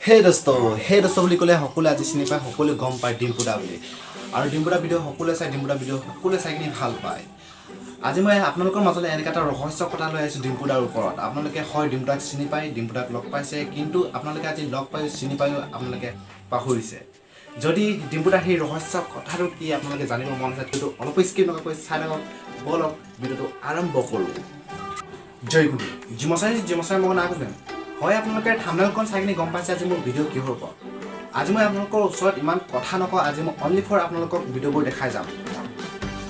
হে দোস্ত, হে দোস্ত বুলি ক'লে সকলোৱে আজি চিনি পায়, সকলোৱে গম পায় ডিম্পুদা বুলি। আৰু ডিম্পুদা ভিডিঅ' সকলোৱে চাই, ডিম্পুদা ভিডিঅ' সকলোৱে চাই কিনি ভাল পায়। আজি মই আপোনালোকৰ মাজলৈ এনেকুৱা এটা ৰহস্য কথা লৈ আহিছোঁ ডিম্পুদাৰ ওপৰত। আপোনালোকে হয় ডিম্পুদাক চিনি পায়, ডিম্পুদাক লগ পাইছে, কিন্তু আপোনালোকে আজি লগ পায়ো, চিনি পায়ো আপোনালোকে পাহৰিছে। যদি ডিম্পুদাৰ সেই ৰহস্য কথাটো কি আপোনালোকে জানিব মন আছে, কিন্তু অলপো স্কিপ নকৰাকৈ চাই থাকক। ব'লক, ভিডিঅ'টো আৰম্ভ কৰোঁ। জয় গুৰু জিমচাই জিমচাই মই না কৈছোঁ হয়, আপোনালোকে থাম্বনেইলখন চাই কিনি গম পাইছে আজি মোৰ ভিডিঅ' কিহৰ ওপৰত। আজি মই আপোনালোকৰ ওচৰত ইমান কথা নকওঁ, আজি মই অনলি ফৰ আপোনালোকক ভিডিঅ'বোৰ দেখাই যাম।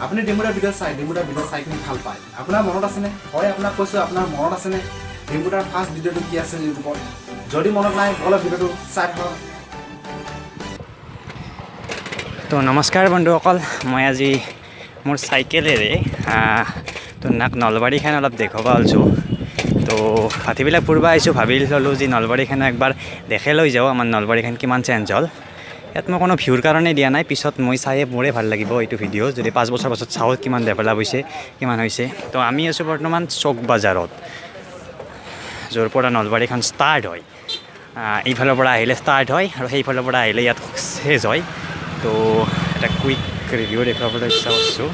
আপুনি ডিম্পুদাৰ ভিডিঅ' চাই, ডিম্পুদাৰ ভিডিঅ' চাই কিনি ভাল পায়। আপোনাৰ মনত আছেনে? হয়, আপোনাক কৈছোঁ, আপোনাৰ মনত আছেনে ডিম্পুদাৰ ফাৰ্ষ্ট ভিডিঅ'টো কি আছিল ইউটিউবত? যদি মনত নাই, ব'লক ভিডিঅ'টো চাই থাকক। তো নমস্কাৰ বন্ধুসকল, মই আজি মোৰ চাইকেলেৰে তো নাক নলবাৰীখন অলপ দেখুৱাব ওলছোঁ। তো ভাটিবিলাক ফুৰিব আহিছোঁ, ভাবি ল'লোঁ যে নলবাৰীখন একবাৰ দেখে লৈ যাওঁ, আমাৰ নলবাৰীখন কিমান চেঞ্জ হ'ল। ইয়াত মই কোনো ভিউৰ কাৰণে দিয়া নাই, পিছত মই চায়ে মোৰে ভাল লাগিব এইটো ভিডিঅ' যদি 5 বছৰ পাছত চাওঁ কিমান ডেভেলপ হৈছে, কিমান হৈছে। তো আমি আছোঁ বৰ্তমান চক বজাৰত, য'ৰ পৰা নলবাৰীখন ষ্টাৰ্ট হয়। এইফালৰ পৰা আহিলে ষ্টাৰ্ট হয় আৰু সেইফালৰ পৰা আহিলে ইয়াত শেষ হয়। তো এটা কুইক ৰিভিউ দেখুৱাবলৈ ইচ্ছা কৰিছোঁ।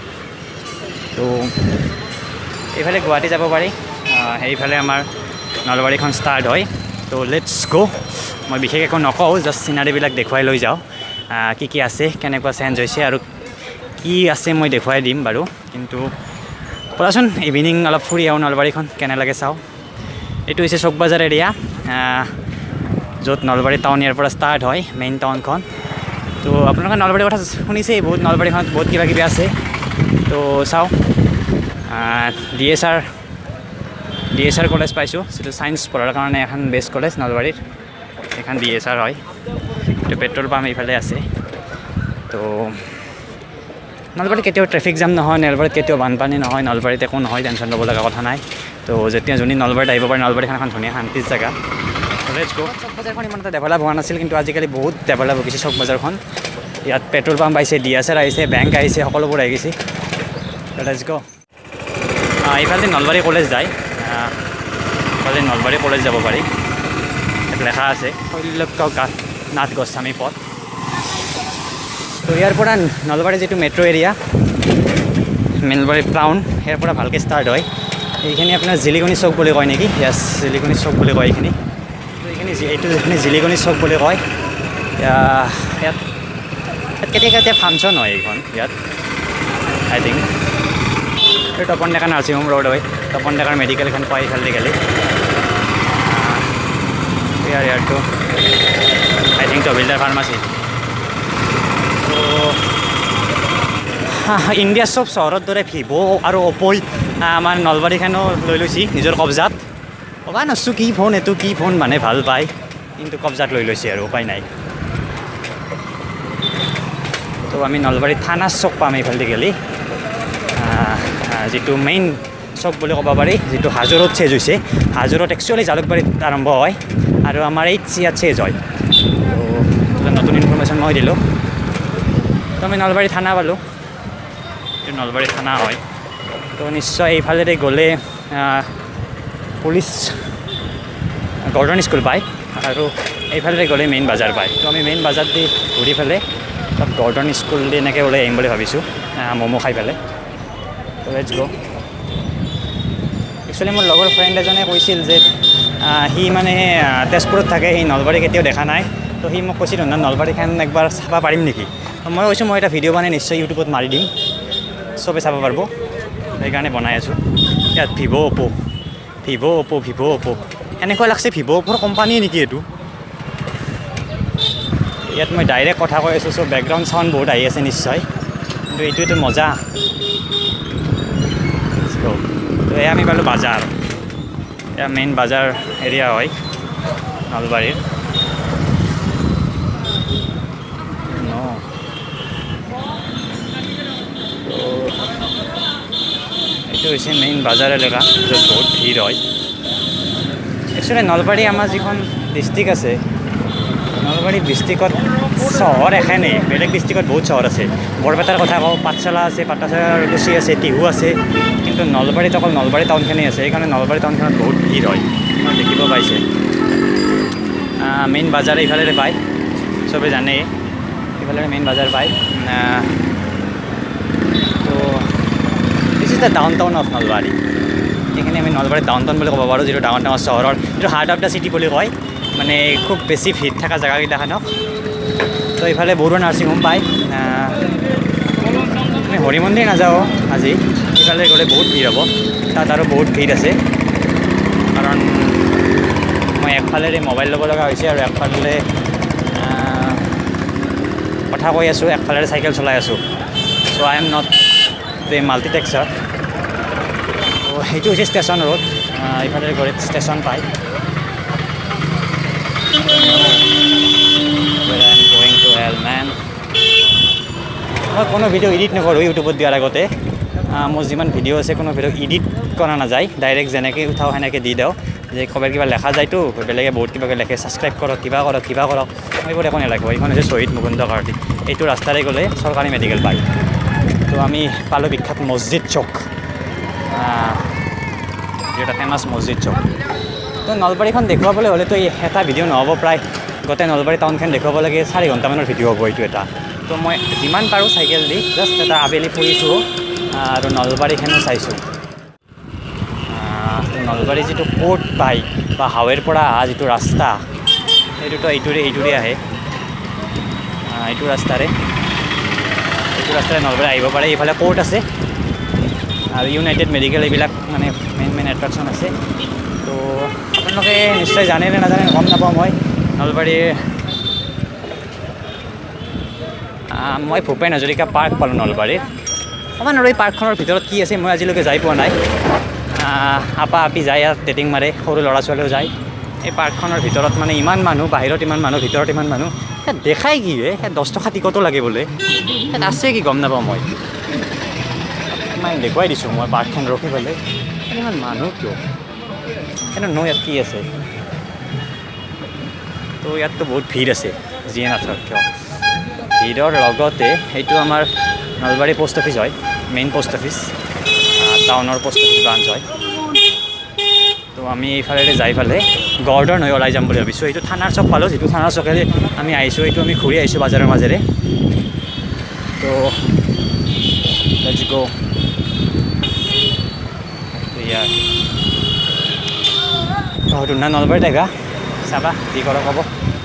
তো এইফালে গুৱাহাটী যাব পাৰি, সেইফালে আমাৰ নলবাৰীখন ষ্টাৰ্ট হয়। তো let's গ'। মই বিশেষ একো নকওঁ, জাষ্ট চিনাৰীবিলাক দেখুৱাই লৈ যাওঁ। কি কি আছে, কেনেকুৱা চেঞ্জ হৈছে আৰু কি আছে মই দেখুৱাই দিম বাৰু। কিন্তু ব'লাচোন, ইভিনিং অলপ ফুৰি আহোঁ, নলবাৰীখন কেনে লাগে চাওঁ। এইটো হৈছে চক বজাৰ এৰিয়া, য'ত নলবাৰী টাউন ইয়াৰ পৰা ষ্টাৰ্ট হয়, মেইন টাউনখন। তো আপোনালোকে নলবাৰীৰ কথা শুনিছেই বহুত, নলবাৰীখনত বহুত কিবা কিবি আছে। তো চাওঁ, D S R, D S R college পাইছোঁ, যিটো ছায়েন্স পঢ়াৰ কাৰণে এখন বেষ্ট কলেজ নলবাৰীৰ। এইখন ডি এছ আৰ হয়। এইটো পেট্ৰল পাম্প এইফালে আছে। তো নলবাৰীত কেতিয়াও ট্ৰেফিক জাম নহয়, নলবাৰীত কেতিয়াও বানপানী নহয়, নলবাৰীত একো নহয়, টেনশ্যন ল'ব লগা কথা নাই। তো যেতিয়া যোনে নলবাৰীত আহিব পাৰে, নলবাৰীখন এখন ধুনীয়া শান্তিৰ জেগা। Let's গ'। চক বজাৰখন ইমান এটা ডেভেলপ হোৱা নাছিল, কিন্তু আজিকালি বহুত ডেভেলপ হৈ গৈছে চক বজাৰখন। ইয়াত পেট্ৰল পাম্প আহিছে, ডি এছ আৰ আহিছে, বেংক আহিছে, সকলোবোৰ আহি গৈছে। Let's গ'। এইফালেদি নলবাৰী কলেজ যায়, এইফালে নলবাৰী কলেজ যাব পাৰি। ইয়াত লেখা আছে শৈলক্য নাথ গোস্বামী পথ। তো ইয়াৰ পৰা নলবাৰী যিটো মেট্ৰ' এৰিয়া, নলবাৰী টাউন, ইয়াৰ পৰা ভালকৈ ষ্টাৰ্ট হয়। এইখিনি আপোনাৰ জিলিকনি চক বুলি কয় নেকি? য়েছ, জিলিকনি চক বুলি কয় এইখিনি। তো এইখিনি এইটো যিখিনি জিলিকনি চক বুলি কয়। ইয়াত ইয়াত কেতিয়া কেতিয়া ফাংচন হয় এইখন ইয়াত, আই থিংক। এই তপন ডেকা নাৰ্ছিং হোম ৰোড হয়, তপন ডেকাৰ মেডিকেলখন পায় এইফালেদি গ'লে। ইয়াৰটো আই থিংক তহবিলদাৰ ফাৰ্মাচী। তো ইণ্ডিয়াৰ চব চহৰৰ দৰে ভিভ' আৰু অ'প'ই আমাৰ নলবাৰীখনো লৈ লৈছে নিজৰ কব্জাত। ক'বা নচোঁ কি ফোন এইটো, কি ফোন মানে ভাল পায়, কিন্তু কব্জাত লৈ লৈছে আৰু উপায় নাই। তো আমি নলবাৰী থানা চক পাম এইফালেদি গ'লে, যিটো মেইন চক বুলি ক'ব পাৰি, যিটো হাজোৰত চেজ হৈছে। হাজোৰত একচুৱেলি জালুকবাৰীত আৰম্ভ হয় আৰু আমাৰ এই ইয়াত চেজ হয়। তো এটা নতুন ইনফৰমেশ্যন মই দিলোঁ। তো আমি নলবাৰী থানা পালোঁ, এইটো নলবাৰী থানা হয়। তো নিশ্চয় এইফালেদি গ'লে পুলিচ গৰ্ডন স্কুল পায় আৰু এইফালেদি গ'লে মেইন বজাৰ পায়। তো আমি মেইন বজাৰ দি ঘূৰি পেলাই তাত গৰ্ডন স্কুল দি এনেকৈ ওলাই আহিম বুলি ভাবিছোঁ, ম'ম' খাই পেলাই। তো let's গ'। একচুৱেলি মোৰ লগৰ ফ্ৰেণ্ড এজনে কৈছিল যে সি মানে তেজপুৰত থাকে, সি নলবাৰী কেতিয়াও দেখা নাই। তো সি মোক কৈছিল, নলবাৰীখন একবাৰ চাব পাৰিম নেকি? তো মই কৈছোঁ, মই এটা ভিডিঅ' বনাই নিশ্চয় ইউটিউবত মাৰি দিম, চবে চাব পাৰিব। সেইকাৰণে বনাই আছোঁ। ইয়াত Vivo' Oppo', Vivo' Oppo', Vivo' Oppo', এনেকুৱা লাগছে ভিভ' অ'প'ৰ কোম্পানীয়ে নেকি এইটো। ইয়াত মই ডাইৰেক্ট কথা কৈ আছোঁ, চ' বেকগ্ৰাউণ্ড চাউণ্ড বহুত আহি আছে নিশ্চয়, কিন্তু এইটোৱেতো মজা। Let's go. তো এয়া আমি পালোঁ বাজাৰ, এয়া মেইন বাজাৰ এৰিয়া হয় নলবাৰীৰ। ন তো এইটো হৈছে মেইন বাজাৰ এলেকা, য'ত বহুত ভিৰ হয়। একচুৱেলি নলবাৰী আমাৰ যিখন ডিষ্ট্ৰিক্ট আছে, নলবাৰী ডিষ্ট্ৰিক্টত চহৰ এখনেই, বেলেগ ডিষ্ট্ৰিক্টত বহুত চহৰ আছে। বৰপেটাৰ কথা কওঁ, পাঠশালা আছে, পাটাছাৰকুছি আছে, টিহু আছে, কিন্তু নলবাৰীত অকল নলবাৰী টাউনখনেই আছে। সেইকাৰণে নলবাৰী টাউনখনত বহুত ভিৰ হয়, দেখিব পাইছে। মেইন বজাৰ এইফালেৰে পায়, চবে জানেই, এইফালেৰে মেইন বজাৰ পায়। তো this is the down town of Nalbari. এইখিনি আমি নলবাৰী ডাউন টাউন বুলি ক'ব পাৰোঁ, যিটো ডাঙৰ ডাঙৰ চহৰৰ যিটো হাৰ্ট অফ the city বুলি কয়, মানে খুব বেছি ভিৰ থকা জেগাকেইটাখনক। তো এইফালে বৰুৱা নাৰ্ছিং হোম পায়। আমি হৰি মন্দিৰ নাযাওঁ আজি, ইফালে গ'লে বহুত ভিৰ হ'ব, তাত আৰু বহুত ভিৰ আছে। কাৰণ মই একফালেৰে মোবাইল ল'ব লগা হৈছে আৰু একফালেৰে কথা কৈ আছোঁ, একফালেৰে চাইকেল চলাই আছোঁ। So I am not the multitasker. তো সেইটো হৈছে ষ্টেচন ৰোড, ইফালে গ'লে ষ্টেচন পায়। Going to hell man. মই কোনো ভিডিঅ' এডিট নকৰোঁ ইউটিউবত দিয়াৰ আগতে। মোৰ যিমান ভিডিঅ' আছে কোনো ভিডিঅ' এডিট কৰা নাযায়, ডাইৰেক্ট যেনেকৈ উঠাওঁ সেনেকৈ দি দিওঁ। যে ক'ৰবাত কিবা লেখা যায়তো, বেলেগে বহুত কিবা লেখে, ছাবস্ক্ৰাইব কৰক, কিবা কৰক, কিবা কৰক, মই এইবোৰ একো নেলেখোঁ। এইখন হৈছে শ্বহীদ মুকুন্দ কাকতি, এইটো ৰাস্তাৰে গ'লে চৰকাৰী মেডিকেল পায়। তো আমি পালোঁ বিখ্যাত মছজিদ চক, এটা ফেমাছ মছজিদ চক। তো নলবাৰীখন দেখুৱাবলৈ হ'লেতো এটা ভিডিঅ' নহ'ব, প্ৰায় গোটেই নলবাৰী টাউনখন দেখুৱাব লাগে 4 ঘণ্টামানৰ ভিডিঅ' হ'ব এইটো এটা। তো মই যিমান পাৰোঁ চাইকেল দি জাষ্ট এটা আবেলি ফুৰিছোঁ আৰু নলবাৰীখনো চাইছোঁ। নলবাৰী যিটো কোৰ্ট পায় বা হাৱেৰ পৰা অহা যিটো ৰাস্তা, সেইটোতো এইটোৰে আহে, এইটো ৰাস্তাৰে নলবাৰী আহিব পাৰে। এইফালে কোৰ্ট আছে আৰু ইউনাইটেড মেডিকেল, এইবিলাক মানে মেইন মেইন এট্ৰেকশ্যন আছে। তো আপোনালোকে নিশ্চয় জানে নে নাজানে গম নাপাওঁ। মই নলবাৰীৰ মই ভূপেন হাজৰিকা পাৰ্ক পালোঁ নলবাৰীৰ। অকণমান আৰু এই পাৰ্কখনৰ ভিতৰত কি আছে মই আজিলৈকে যাই পোৱা নাই। আপা আপি যায় ইয়াত ডেটিং মাৰে, সৰু ল'ৰা ছোৱালীও যায়। এই পাৰ্কখনৰ ভিতৰত মানে ইমান মানুহ, বাহিৰত ইমান মানুহ, ভিতৰত ইমান মানুহ, ইয়াত দেখাই কি হে? ইয়াত 10 টকা টিকটো লাগে বোলে, ইয়াত আছে কি গম নাপাওঁ মই। ইমান দেখুৱাই দিছোঁ মই পাৰ্কখন ৰখি পেলাই, ইমান মানুহ কিয়? কিন্তু ন ইয়াত কি আছে? তো ইয়াততো বহুত ভিৰ আছে, যিয়ে নাথাকক কিয়। ভিৰৰ লগতে সেইটো আমাৰ নলবাৰী পোষ্ট অফিচ হয়, মেইন পোষ্ট অফিচ, টাউনৰ পোষ্ট অফিচ ব্ৰাঞ্চ হয়। তো আমি এইফালেৰে যাই পেলাই গৰ্ডন হৈ ওলাই যাম বুলি ভাবিছোঁ। এইটো থানাৰ চক পালোঁ, যিটো থানাৰ চকেৰে আমি আহিছোঁ, এইটো আমি ঘূৰি আহিছোঁ বজাৰৰ মাজেৰে। তো let's গ' ইয়াৰ না নলবাৰীত আহিবা, চাবা যি কৰা ক'ব।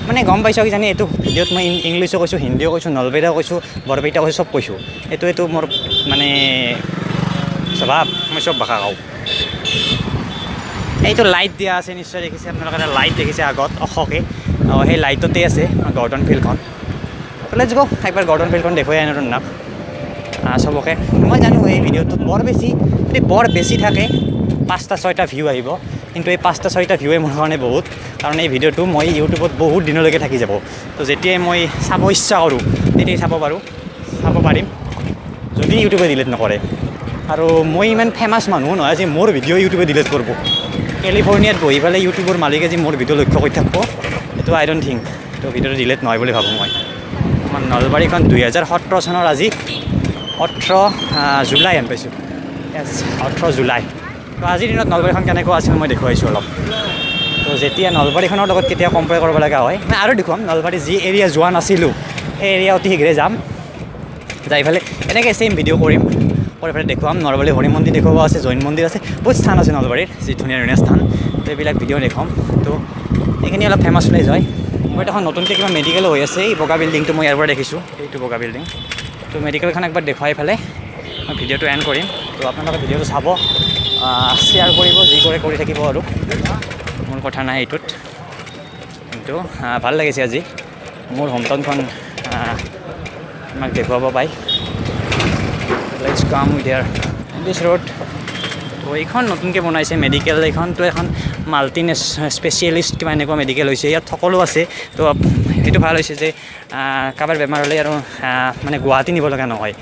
মানে গম পাইছোঁ কিজানি এইটো ভিডিঅ'ত মই ইংলিছো কৈছোঁ, হিন্দীও কৈছোঁ, নলবাৰীও কৈছোঁ, বৰপেটা কৈছোঁ, চব কৈছোঁ। এইটো মোৰ মানে স্বভাৱ, মই চব ভাষা কওঁ। এইটো লাইট দিয়া আছে, নিশ্চয় দেখিছে আপোনালোকে, এটা লাইট দেখিছে আগত ওখকৈ, সেই লাইটতে আছে গৰ্ডন ফিল্ডখন। let's গ' একবাৰ গৰ্ডন ফিল্ডখন দেখুৱাই আনো তোমাক চবকে। মই জানো এই ভিডিঅ'টোত বৰ বেছি, যদি বৰ বেছি থাকে 5টা 6টা ভিউ আহিব, কিন্তু এই 5টা 6টা ভিউৱে মোৰ কাৰণে বহুত, কাৰণ এই ভিডিঅ'টো মই ইউটিউবত বহুত দিনলৈকে থাকি যাব। তো যেতিয়াই মই চাব ইচ্ছা কৰোঁ তেতিয়াই চাব পাৰোঁ, চাব পাৰিম, যদি ইউটিউবে ডিলিট নকৰে। আৰু মই ইমান ফেমাছ মানুহো নহয় যে মোৰ ভিডিঅ' ইউটিউবে ডিলিট কৰিব। কেলিফৰ্ণিয়াত বহি পেলাই ইউটিউবৰ মালিকে যে মোৰ ভিডিঅ' লক্ষ্য কৰি থাকিব, এইটো আই don't think, তো ভিডিঅ'টো ডিলিট নহয় বুলি ভাবোঁ মই। আমাৰ নলবাৰীখন 2017 চনৰ আজি 18 জুলাই আন পাইছোঁ, য়েছ 18 জুলাই। তো আজিৰ দিনত নলবাৰীখন কেনেকুৱা আছিল মই দেখুৱাইছোঁ অলপ। তো যেতিয়া নলবাৰীখনৰ লগত কেতিয়া কম্পেয়াৰ কৰিব লগা হয়, মই আৰু দেখুৱাম। নলবাৰী যি এৰিয়া যোৱা নাছিলোঁ সেই এৰিয়া অতি শীঘ্ৰে যাম, যাই পেলাই এনেকৈ ছেইম ভিডিঅ' কৰিম, কৰি পেলাই দেখুৱাম। নলবাৰী হৰি মন্দিৰ দেখুৱাব আছে, জৈন মন্দিৰ আছে, বহুত স্থান আছে নলবাৰীৰ, যি ধুনীয়া ধুনীয়া স্থান, তো এইবিলাক ভিডিঅ' দেখুৱাম। তো এইখিনি অলপ ফেমাছ প্লেচ হয়। মই এখন নতুনকৈ কিবা মেডিকেলো হৈ আছে, এই বগা বিল্ডিংটো মই ইয়াৰ পৰা দেখিছোঁ, এইটো বগা বিল্ডিং। তো মেডিকেলখন একবাৰ দেখুৱাই পেলাই মই ভিডিঅ'টো এণ্ড কৰিম। তো আপোনালোকে ভিডিঅ'টো চাব, শ্বেয়াৰ কৰিব, যি কৰে কৰি থাকিব, আৰু মোৰ কথা নাই এইটোত। কিন্তু ভাল লাগিছে আজি মোৰ হোম টাউনখন আমাক দেখুৱাব পাই। Let's come with here this road. তো এইখন নতুনকৈ বনাইছে মেডিকেল, এইখনতো এখন মাল্টি স্পেচিয়েলিষ্ট কিবা এনেকুৱা মেডিকেল হৈছে, ইয়াত সকলো আছে। তো সেইটো ভাল হৈছে যে কাৰোবাৰ বেমাৰ হ'লে আৰু মানে গুৱাহাটী নিব লগা নহয়,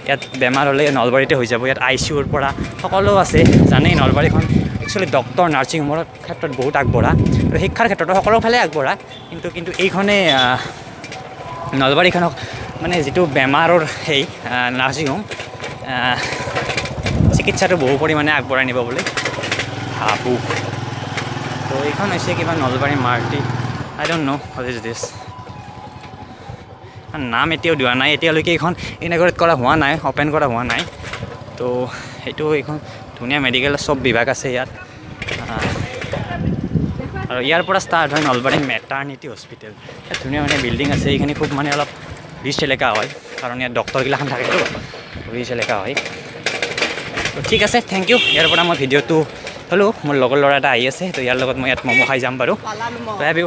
ইয়াত বেমাৰ হ'লে নলবাৰীতে হৈ যাব। ইয়াত ICUৰ পৰা সকলো আছে। জানেই নলবাৰীখন একচুৱেলি ডক্টৰ নাৰ্ছিং হোমৰ ক্ষেত্ৰত বহুত আগবঢ়া আৰু শিক্ষাৰ ক্ষেত্ৰতো সকলোফালে আগবঢ়া, কিন্তু কিন্তু এইখনে নলবাৰীখনক মানে যিটো বেমাৰৰ সেই নাৰ্ছিং হোম চিকিৎসাটো বহু পৰিমাণে আগবঢ়াই নিব বুলি ভাবোঁ। তো এইখন হৈছে কিবা Nalbari multi I don't know what is this. নাম এতিয়াও দিয়া নাই, এতিয়ালৈকে এইখন ইনাগুৰেট কৰা হোৱা নাই, অ'পেন কৰা হোৱা নাই। তো সেইটো এইখন ধুনীয়া মেডিকেল, চব বিভাগ আছে ইয়াত। আৰু ইয়াৰ পৰা ষ্টাৰ্ট হয় নলবাৰী মেটাৰ্নিটি হস্পিটেল। ইয়াত ধুনীয়া মানে বিল্ডিং আছে। এইখিনি খুব মানে অলপ ৰিচ এলেকা হয়, কাৰণ ইয়াত ডক্টৰগিলাখন থাকেতো, ৰিচ এলেকা হয়। তো ঠিক আছে, thank U. ইয়াৰ পৰা মই ভিডিঅ'টো থ'লোঁ। মোৰ লগৰ ল'ৰা এটা আহি আছে, তো ইয়াৰ লগত মই ইয়াত ম'ম' খাই যাম বাৰু। Have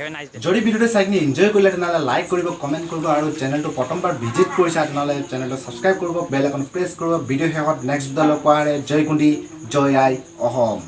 you nice. যদি ভিডিঅ'টো চাই কিনে এনজয় কৰিলে, তেনেহ'লে লাইক কৰিব, কমেণ্ট কৰিব আৰু চেনেলটো প্ৰথমবাৰ ভিজিট কৰিছা, তেনেহ'লে চেনেলটো ছাবস্ক্ৰাইব কৰিব, বেল আইকন প্ৰেছ কৰিব। ভিডিঅ' শেষত নেক্সট ভিডিঅ' লগ পোৱাৰে জয় কুন্দি, জয় আই অসম।